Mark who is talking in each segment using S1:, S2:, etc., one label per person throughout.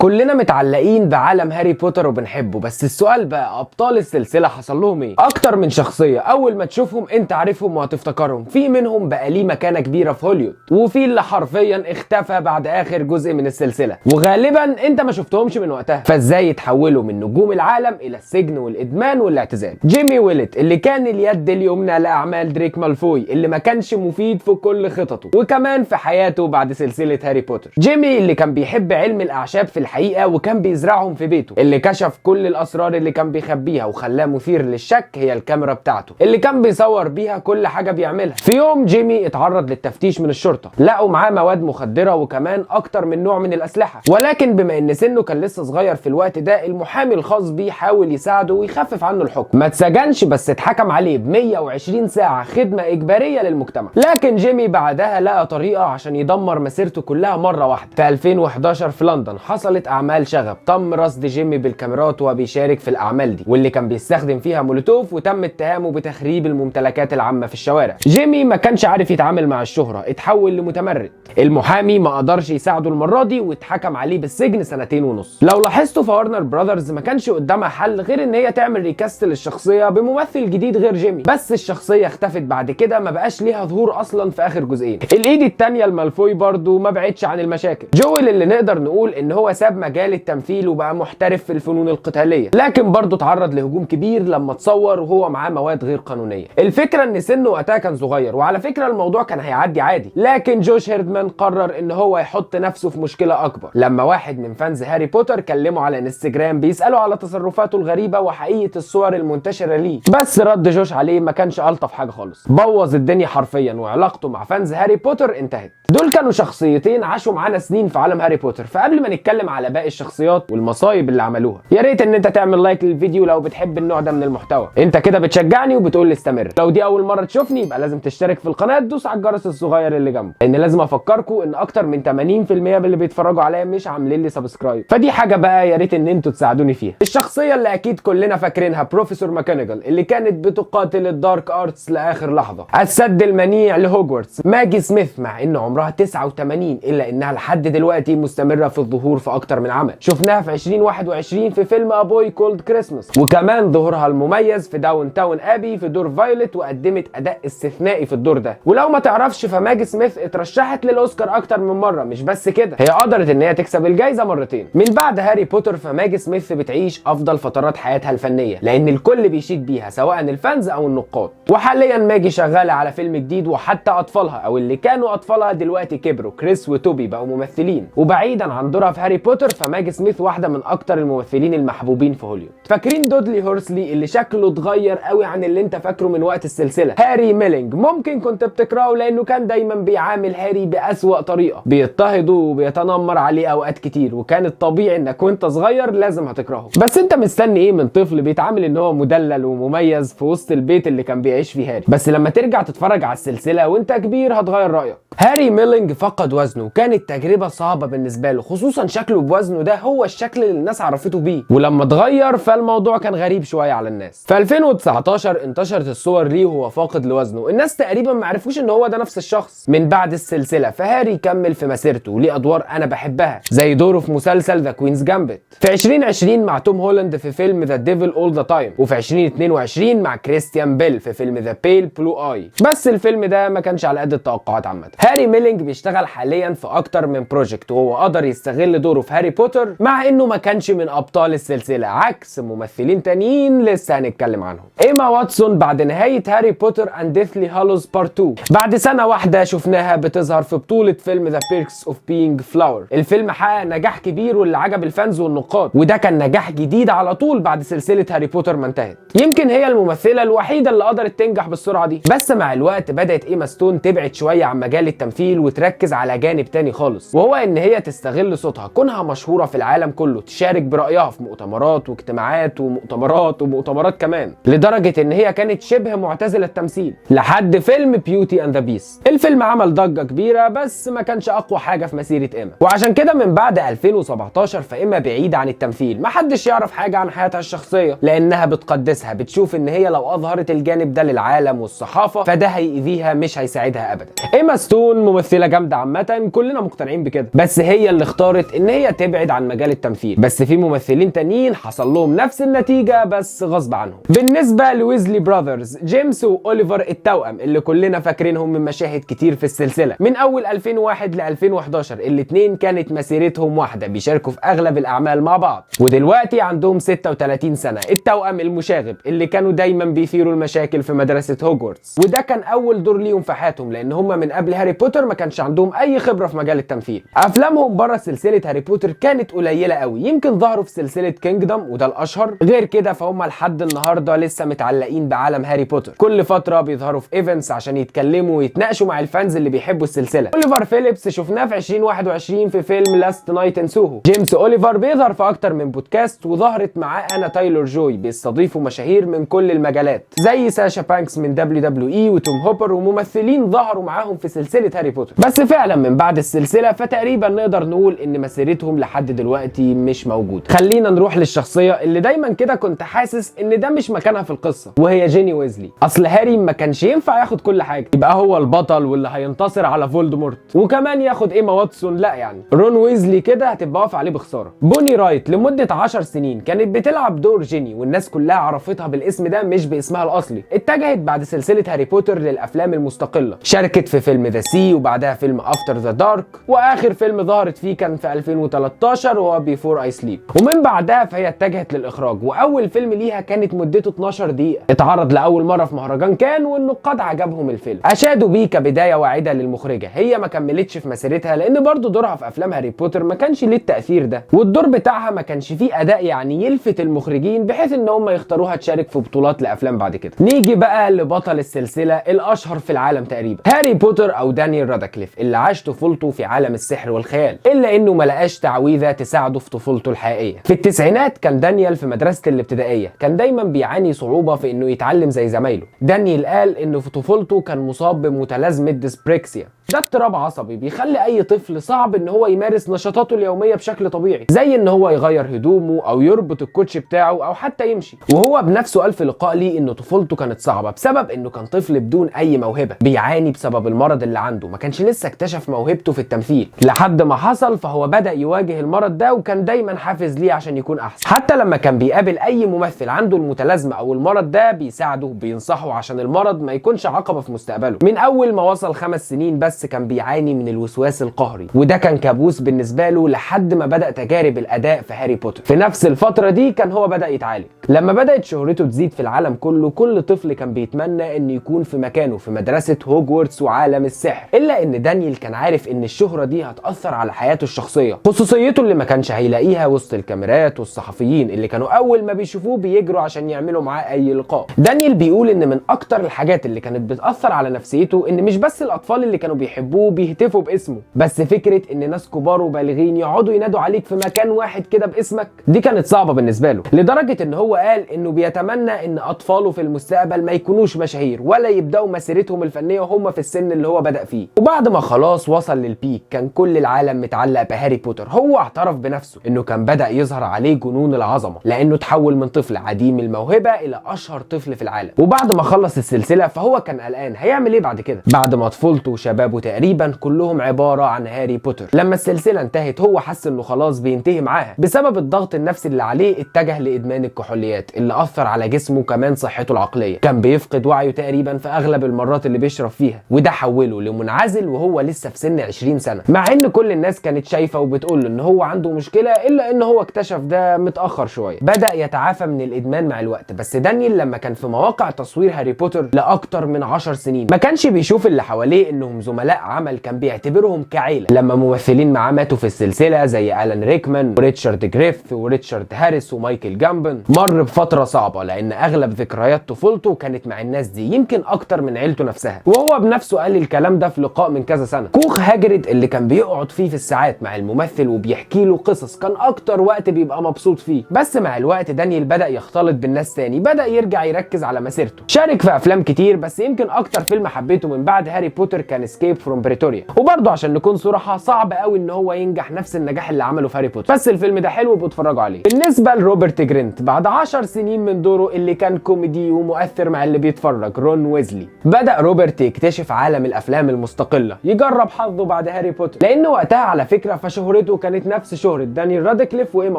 S1: كلنا متعلقين بعالم هاري بوتر وبنحبه، بس السؤال بقى ابطال السلسلة حصل لهم ايه؟ اكتر من شخصية اول ما تشوفهم انت عارفهم وهتفتكرهم، في منهم بقى ليه مكانه كبيرة في هوليوود، وفي اللي حرفيا اختفى بعد اخر جزء من السلسلة وغالبا انت ما شفتهمش من وقتها. فازاي يتحولوا من نجوم العالم الى السجن والادمان والاعتزال؟ جيمي ويلت اللي كان اليد اليمنى لاعمال دريك مالفوي اللي ما كانش مفيد في كل خططه وكمان في حياته بعد سلسلة هاري بوتر. جيمي اللي كان بيحب علم الاعشاب في الحقيقة وكان بيزرعهم في بيته، اللي كشف كل الاسرار اللي كان بيخبيها وخلاه مثير للشك هي الكاميرا بتاعته اللي كان بيصور بيها كل حاجة بيعملها. في يوم جيمي اتعرض للتفتيش من الشرطة، لقوا معاه مواد مخدره وكمان اكتر من نوع من الاسلحة، ولكن بما ان سنة كان لسه صغير في الوقت ده المحامي الخاص بيه حاول يساعده ويخفف عنه الحكم. ما اتسجنش بس اتحكم عليه ب 120 ساعة خدمة اجباريه للمجتمع. لكن جيمي بعدها لقى طريقه عشان يدمر مسيرته كلها مرة واحدة. في 2011 في لندن حصلت اعمال شغب، تم رصد جيمي بالكاميرات وبيشارك في الاعمال دي واللي كان بيستخدم فيها مولوتوف، وتم اتهامه بتخريب الممتلكات العامة في الشوارع. جيمي ما كانش عارف يتعامل مع الشهرة، اتحول لمتمرد. المحامي ما قدرش يساعده المرة دي واتحكم عليه بالسجن 2.5 سنين. لو لاحظتوا فورنر براذرز ما كانش قدامها حل غير ان هي تعمل recast للشخصية بممثل جديد غير جيمي، بس الشخصية اختفت بعد كده، ما بقاش ليها ظهور اصلا في اخر جزئين. الايد التانية المالفوي برضو ما بعدش عن المشاكل. جويل اللي نقدر نقول ان هو ساب مجال التمثيل وبقى محترف في الفنون القتالية، لكن برضو اتعرض لهجوم كبير لما اتصور وهو معاه مواد غير قانونية. الفكرة ان سنة وقتها كان صغير، وعلى فكرة الموضوع كان هيعدي عادي، لكن جوش هيردمان قرر ان هو يحط نفسه في مشكلة اكبر لما واحد من fans هاري بوتر كلمة على انستجرام بيساله على تصرفاته الغريبة وحقيقة الصور المنتشرة ليه. بس رد جوش عليه ما كانش الطف حاجة خالص، بوظ الدنيا حرفيا وعلاقته مع fans هاري بوتر انتهت. دول كانوا شخصيتين عاشوا معانا سنين في عالم هاري بوتر. فقبل ما نتكلم على باقي الشخصيات والمصايب اللي عملوها، يا ريت ان انت تعمل like للفيديو لو بتحب النوع ده من المحتوى، انت كده بتشجعني وبتقول لي استمر. لو دي اول مرة تشوفني يبقى لازم تشترك في القناة، تدوس على الجرس الصغير اللي جنبه، لان لازم افكركم ان اكتر من 80% من اللي بيتفرجوا عليا مش عاملين لي subscribe، فدي حاجة بقى يا ريت ان انتوا تساعدوني فيها. الشخصية اللي اكيد كلنا فاكرينها بروفيسور ماكوناجال اللي كانت بتقاتل ال dark arts لاخر لحظة، السد المنيع لهوجورتس. ماجي سميث مع ان عمرها 89 الا انها لحد دلوقتي مستمرة في الظهور في اكتر من عمل، شفناها في 2021 في فيلم A Boy Called Christmas، وكمان ظهورها المميز في داون تاون ابي في دور فايولت، وقدمت اداء استثنائي في الدور ده. ولو ما تعرفش فماجي سميث اترشحت للاوسكار اكتر من مرة، مش بس كده هي قدرت ان هي تكسب الجايزة مرتين. من بعد هاري بوتر فماجي سميث بتعيش افضل فترات حياتها الفنية، لان الكل بيشيد بيها سواء ال fans او النقاد. وحاليا ماجي شغالة على فيلم جديد، وحتى اطفالها او اللي كانوا اطفالها دلوقتي كبروا، كريس وتوبي بقوا ممثلين. وبعيدا عن دورها في هاري بوتر فماجي سميث واحدة من اكتر الممثلين المحبوبين في هوليوود. فاكرين دودلي هورسلي اللي شكله اتغير قوي عن اللي انت فاكره من وقت السلسلة؟ هاري ميلينج ممكن كنت بتكرهه لانه كان دايما بيعامل هاري بأسوأ طريقه، بيضطهده وبيتنمر عليه اوقات كتير، وكان الطبيعي انك وانت صغير لازم هتكرهه. بس انت مستني ايه من طفل بيتعامل ان هو مدلل ومميز في وسط البيت اللي كان بيعيش فيه هاري؟ بس لما ترجع تتفرج على السلسلة وانت كبير هتغير رايك. هاري ميلينج فقد وزنه وكانت تجربه صعبة بالنسبة له، خصوصا شكله بوزنه ده هو الشكل اللي الناس عرفته بيه، ولما اتغير فالموضوع كان غريب شوية على الناس. في 2019 انتشرت الصور ليه وهو فاقد لوزنه، الناس تقريبا ما عرفوش ان هو ده نفس الشخص. من بعد السلسلة فهاري كمل في مسيرته وليه ادوار انا بحبها زي دوره في مسلسل The Queen's Gambit، في 2020 مع توم هولاند في فيلم The Devil All the Time، وفي 2022 مع كريستيان بيل في فيلم The Pale Blue Eye، بس الفيلم ده ما كانش على قد التوقعات عامة. هاري ميلينج بيشتغل حاليا في اكتر من project، وهو قدر يستغل دوره في هاري بوتر مع انه ما كانش من ابطال السلسلة عكس ممثلين تانيين لسه هنتكلم عنهم. ايما واتسون بعد نهاية هاري بوتر and Deathly Hallows Part 2 بعد سنة واحدة شفناها بتظهر في بطوله فيلم The Perks of Being a Wallflower. الفيلم حقق نجاح كبير واللي عجب ال fans والنقاد، وده كان نجاح جديد على طول بعد سلسلة هاري بوتر ما انتهت. يمكن هي الممثلة الوحيدة اللي قدرت تنجح بالسرعة دي. بس مع الوقت بدات ايما ستون تبعد شوية عن مجال التمثيل وتركز على جانب تاني خالص، وهو ان هي تستغل صوتها كونها مشهورة في العالم كله، تشارك برايها في مؤتمرات واجتماعات ومؤتمرات ومؤتمرات كمان، لدرجة ان هي كانت شبه معتزلة التمثيل لحد فيلم Beauty and the Beast. الفيلم عمل ضجه كبيرة بس ما كانش اقوى حاجة في مسيره ايما، وعشان كده من بعد 2017 فايما بعيدة عن التمثيل، محدش يعرف حاجة عن حياتها الشخصية لانها بتقدسها، بتشوف ان هي لو اظهرت الجانب ده للعالم والصحافة فده هيأذيها مش هيساعدها ابدا. ايما ستون ستون ممثلة جامدة عامة، كلنا مقتنعين بكده، بس هي اللي اختارت ان هي تبعد عن مجال التمثيل. بس في ممثلين تانيين حصل لهم نفس النتيجة بس غصب عنهم. بالنسبة ل Weasley Brothers، جيمس واوليفر التوأم اللي كلنا فاكرينهم من مشاهد كتير في السلسلة من اول 2001 ل 2011، الاثنين كانت مسيرتهم واحدة، بيشاركوا في اغلب الاعمال مع بعض، ودلوقتي عندهم 36 سنة. التوأم المشاغب اللي كانوا دايما بيثيروا المشاكل في مدرسة هوجورتس، وده كان اول دور ليهم في حياتهم لان هم من قبل هاري بوتر ما كانش عندهم اي خبرة في مجال التمثيل. افلامهم بره سلسلة هاري بوتر كانت قليلة قوي، يمكن ظهروا في سلسلة Kingdom وده الاشهر، غير كده فهم لحد النهارده لسه متعلقين بعالم هاري بوتر. كل فترة بيظهروا في events عشان يتكلموا ويتناقشوا مع ال fans اللي بيحبوا السلسلة. اوليفر فيليبس شفناه في 2021 في فيلم Last Night in Soho. جيمس اوليفر بيظهر في اكتر من بودكاست، وظهرت معاه انا تايلور جوي، بيستضيفوا مشاهير من كل المجالات زي ساشا بانكس من WWE وتوم هوبر وممثلين ظهروا معاهم في سلسلة هاري بوتر. بس فعلا من بعد السلسلة فتقريبا نقدر نقول ان مسيرتهم لحد دلوقتي مش موجودة. خلينا نروح للشخصية اللي دايما كده كنت حاسس ان ده مش مكانها في القصة، وهي جيني ويزلي. اصل هاري ما كانش ينفع ياخد كل حاجة، يبقى هو البطل واللي هينتصر على فولدمورت وكمان ياخد ايما واتسون، لا يعني رون ويزلي كده هتبقى واقف عليه بخسارة. بوني رايت لمدة 10 سنين كانت بتلعب دور جيني والناس كلها عرفتها بالاسم ده مش باسمها الاصلي. اتجهت بعد سلسلة هاري بوتر للافلام المستقلة، شاركت في فيلم The Sea وبعدها فيلم After the Dark، واخر فيلم ظهرت فيه كان في 2013 وهو Before I Sleep. ومن بعدها فهي اتجهت للاخراج، واول فيلم ليها كانت مدته 12 دقيقة، اتعرض لاول مرة في مهرجان كان والنقاد عجبهم الفيلم، اشادوا بيه كبداية واعده للمخرجه. هي ما كملتش في مسيرتها لان برضو دورها في افلام هاري بوتر ما كانش ليه التاثير ده، والدور بتاعها ما كانش فيه اداء يعني يلفت المخرجين بحيث ان هم يختاروها تشارك في بطولات لافلام بعد كده. نيجي بقى لبطل السلسلة الاشهر في العالم تقريبا، هاري بوتر او دانيال رادكليف، اللي عاش طفولته في عالم السحر والخيال، الا انه ما لقاش تعويذه تساعده في طفولته الحقيقية. في التسعينات كان دانيال في مدرسه الابتدائية، كان دايما بيعاني صعوبة في انه يتعلم زي زمايله. دانيال قال انه في طفولته كان مصاب بمتلازمه dyspraxia، ده اضطراب عصبي بيخلي اي طفل صعب ان هو يمارس نشاطاته اليومية بشكل طبيعي، زي ان هو يغير هدومه او يربط الكوتش بتاعه او حتى يمشي. وهو بنفسه قال في لقاء ليه ان طفولته كانت صعبة بسبب انه كان طفل بدون اي موهبة، بيعاني بسبب المرض اللي عنده، ما كانش لسه اكتشف موهبته في التمثيل لحد ما حصل، فهو بدا يواجه المرض ده وكان دايما حافز ليه عشان يكون احسن. حتى لما كان بيقابل اي ممثل عنده المتلازمه او المرض ده بيساعده بينصحه عشان المرض ما يكونش عقبه في مستقبله. من اول ما وصل 5 سنين بس كان بيعاني من الوسواس القهري، وده كان كابوس بالنسبة له لحد ما بدا تجارب الاداء في هاري بوتر. في نفس الفترة دي كان هو بدا يتعالج. لما بدات شهرته تزيد في العالم كله، كل طفل كان بيتمنى انه يكون في مكانه في مدرسه هوجورتس وعالم السحر، الا ان دانيال كان عارف ان الشهرة دي هتاثر على حياته الشخصية، خصوصيته اللي ما كانش هيلاقيها وسط الكاميرات والصحفيين اللي كانوا اول ما بيشوفوه بيجروا عشان يعملوا معاه اي لقاء. دانيال بيقول ان من اكتر الحاجات اللي كانت بتاثر على نفسيته ان مش بس الاطفال اللي كانوا بيحبوه بيهتفوا باسمه، بس فكرة ان ناس كبار وبالغين يقعدوا ينادوا عليك في مكان واحد كده باسمك، دي كانت صعبة بالنسبة له، لدرجة ان هو قال انه بيتمنى ان اطفاله في المستقبل ما يكونوش مشاهير ولا يبداوا مسيرتهم الفنية وهم في السن اللي هو بدا فيه. وبعد ما خلاص وصل لل peak كان كل العالم متعلق بهاري بوتر. هو اعترف بنفسه انه كان بدا يظهر عليه جنون العظمة لانه تحول من طفل عديم الموهبة الى اشهر طفل في العالم. وبعد ما خلص السلسلة فهو كان قلقان هيعمل ايه بعد كده، بعد ما طفولته وشبابه تقريبا كلهم عبارة عن هاري بوتر. لما السلسلة انتهت هو حس انه خلاص بينتهي معاها. بسبب الضغط النفسي اللي عليه اتجه لادمان الكحوليات اللي اثر على جسمه كمان صحته العقلية، كان بيفقد وعيه تقريبا في اغلب المرات اللي بيشرب فيها، وده حوله لمنعزل وهو لسه في سن 20 سنة. مع ان كل الناس كانت شايفه وبتقول له ان هو عنده مشكلة، الا ان هو اكتشف ده متاخر شوية. بدا يتعافى من الادمان مع الوقت، بس دانيال لما كان في مواقع تصوير هاري بوتر لاكتر من 10 سنين ما كانش بيشوف اللي حواليه انهم زملاء عمل، كان بيعتبرهم كعيله. لما ممثلين معاه ماتوا في السلسلة زي الان ريكمان وريتشارد جريفث وريتشارد هاريس ومايكل جامبن، مر بفترة صعبة لان اغلب ذكريات طفولته كانت مع الناس دي، يمكن اكتر من عيلته نفسها. وهو بنفسه قال الكلام ده في لقاء من كذا سنة. كوخ هاجرد اللي كان بيقعد فيه في الساعات مع الممثل وبيحكي له قصص كان اكتر وقت بيبقى مبسوط فيه. بس مع الوقت دانيال بدا يختلط بالناس تاني، بدا يرجع يركز على مسيرته، شارك في افلام كتير، بس يمكن اكتر فيلم حبيته من بعد هاري بوتر كان Escape Escape from Pretoria. وبرضه عشان نكون صراحة صعب قوي ان هو ينجح نفس النجاح اللي عمله في هاري بوتر، بس الفيلم ده حلو بتفرجوا عليه. بالنسبة لروبرت جرينت، بعد 10 سنين من دوره اللي كان كوميدي ومؤثر مع اللي بيتفرج رون ويزلي، بدا روبرت يكتشف عالم الافلام المستقلة، يجرب حظه بعد هاري بوتر، لان وقتها على فكرة فشهرته كانت نفس شهره دانيال رادكليف وايما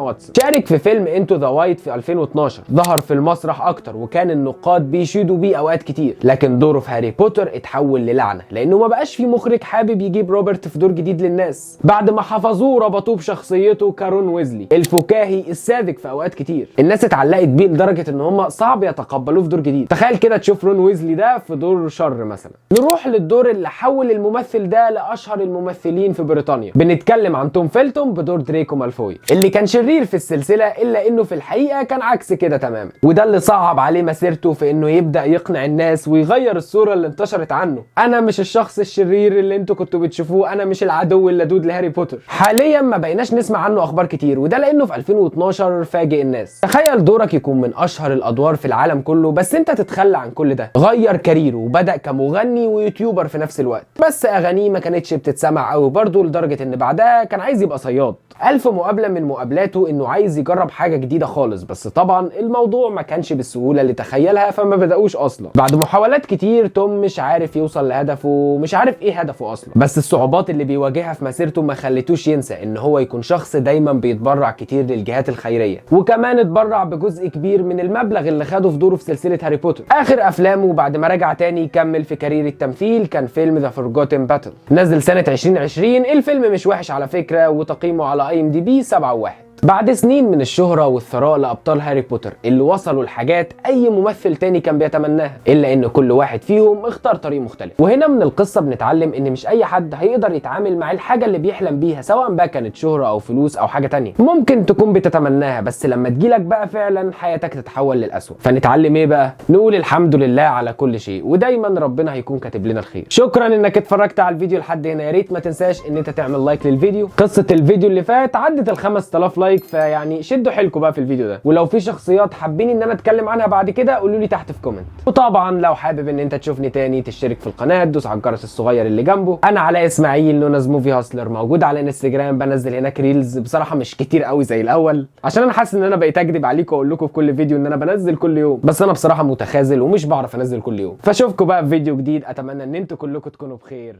S1: واتسون. شارك في فيلم Into the White في 2012، ظهر في المسرح اكتر وكان النقاد بيشيدوا بيه اوقات كتير، لكن دوره في هاري بوتر اتحول للعنه لانه ما بقاش في مخرج حابب يجيب روبرت في دور جديد للناس بعد ما حفظوه وربطوه بشخصيته كارون ويزلي الفكاهي الساذج في اوقات كتير. الناس اتعلقت بيه لدرجة ان هم صعب يتقبلوه في دور جديد. تخيل كده تشوف رون ويزلي ده في دور شر مثلا. نروح للدور اللي حول الممثل ده لاشهر الممثلين في بريطانيا، بنتكلم عن توم فيلتون بدور دريكو مالفوي اللي كان شرير في السلسلة، الا انه في الحقيقة كان عكس كده تماما، وده اللي صعب عليه مسيرته في انه يبدا يقنع الناس ويغير الصورة اللي انتشرت عنه. انا مش الشخص الشرير اللي انتوا كنتوا بتشوفوه، انا مش العدو اللدود لهاري بوتر. حاليا ما بقيناش نسمع عنه اخبار كتير، وده لانه في 2012 فاجئ الناس. تخيل دورك يكون من اشهر الادوار في العالم كله، بس انت تتخلى عن كل ده. غير career ه وبدا كمغني و YouTuber في نفس الوقت، بس اغانيه ما كانتش بتتسمع قوي برضه، لدرجة ان بعدها كان عايز يبقى صياد. قال في مقابله من مقابلاته انه عايز يجرب حاجة جديدة خالص، بس طبعا الموضوع ما كانش بالسهولة اللي تخيلها فما بداوش اصلا. بعد محاولات كتير توم مش عارف يوصل لهدفه، مش عارف ايه هدفه اصلا، بس الصعوبات اللي بيواجهها في مسيرته ما خلتوش ينسى ان هو يكون شخص دايما بيتبرع كتير للجهات الخيرية، وكمان اتبرع بجزء كبير من المبلغ اللي خده في دوره في سلسلة هاري بوتر. اخر افلامه بعد ما رجع تاني يكمل في career التمثيل كان فيلم The Forgotten Battle، نزل سنة 2020. الفيلم مش وحش على فكرة، وتقييمه على IMDb 7.1. بعد سنين من الشهرة والثراء لأبطال هاري بوتر اللي وصلوا لحاجات أي ممثل تاني كان بيتمناها، إلا إن كل واحد فيهم اختار طريق مختلف. وهنا من القصة بنتعلم إن مش أي حد هيقدر يتعامل مع الحاجة اللي بيحلم بيها، سواء بقى كانت شهرة أو فلوس أو حاجة تانية ممكن تكون بتتمناها، بس لما تجيلك بقى فعلا حياتك تتحول للأسوأ. فنتعلم إيه بقى؟ نقول الحمد لله على كل شيء، ودايما ربنا هيكون كاتب لنا الخير. شكرا إنك اتفرجت على الفيديو لحد هنا، يا ريت ما تنساش إن أنت تعمل like للفيديو. قصة الفيديو اللي فات عدت ال 5000 like، فيعني شدوا حيلكم بقى في الفيديو ده. ولو في شخصيات حابين ان انا اتكلم عنها بعد كده قولوا لي تحت في comment. وطبعا لو حابب ان انت تشوفني تاني تشترك في القناة، تدوس على الجرس الصغير اللي جنبه. انا علاء اسماعيل known as Movie Hustler، موجود على انستجرام، بنزل هناك reels بصراحة مش كتير قوي زي الاول، عشان انا حاسس ان انا بقيت اكدب عليكم واقول لكم في كل فيديو ان انا بنزل كل يوم، بس انا بصراحة متخاذل ومش بعرف انزل كل يوم. فاشوفكم بقى في فيديو جديد، اتمنى ان انتوا كلكم تكونوا بخير.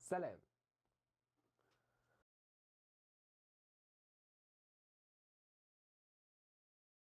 S1: سلام.